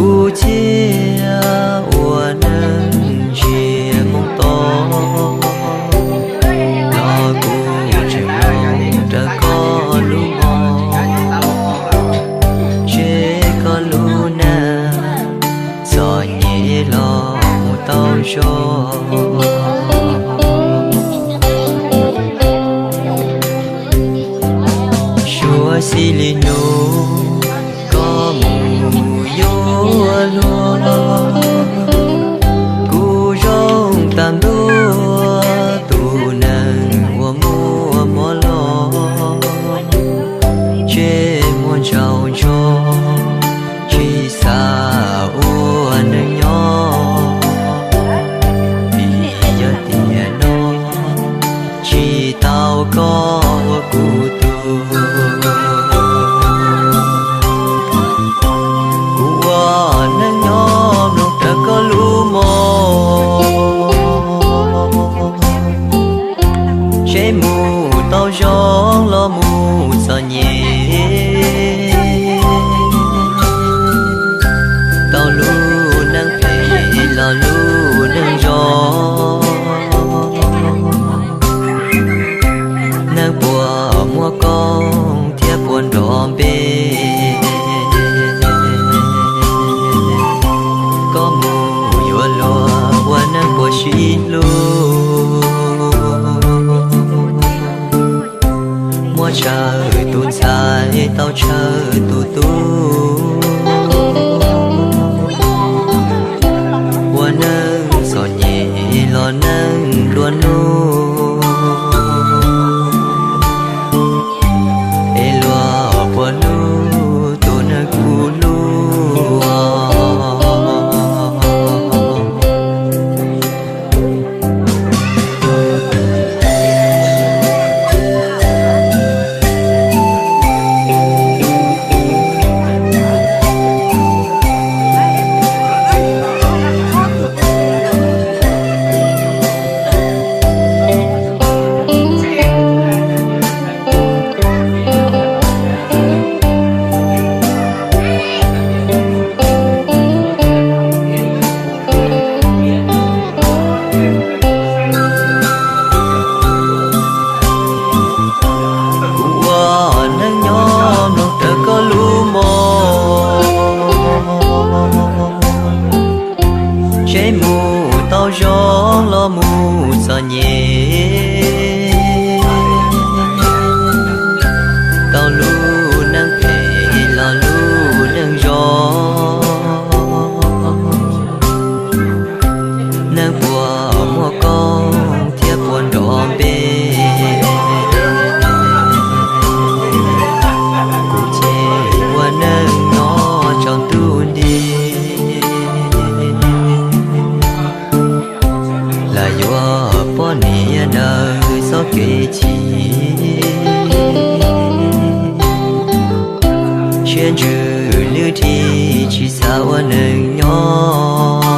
Kuv thiaj ua neej ntsia moo tod, los kuv tseem mloog rawv koj lub mog, seb koj lub neej txom nyem los mus tau zog. Suav xij li hnub koj mus yuav luag, kuv zoo tas ntuj tus neeg uas muaj mob los, ntsej muag ntsaus ntsoov, tsis xav ua neej nyob. Vim yog tiam no tsis tau koj ua kuv tug, kuv ua neej nyob mloog rawv koj lub mog, seb mus tau zoo los mus txom nyem, tau lub neej phem los lub neej zoo. Neeg puas muaj koob thiab puas nrov npe, koj mus yuav luag ua neeg puas sib hlub. Muab tsawg tus ntxhais tau tsawg tus tub, ua neej txom nyem los neej nplua nuj, es luag puas hlub tus neeg kuv hlub. Kuv ua neej nyob mloog rawv koj lub mog, seb mus tau zoo los mus txom nyem, tau lub neej phem los lub neej zoo. Neeg puas muaj koob thiab puas nrov npe, kuv ces ua neej nyob tsaus ntuj nti, lam yuav poj niam daws txoj kev chim, siab ntsws lwj dhi tsis xav ua neeg nyob.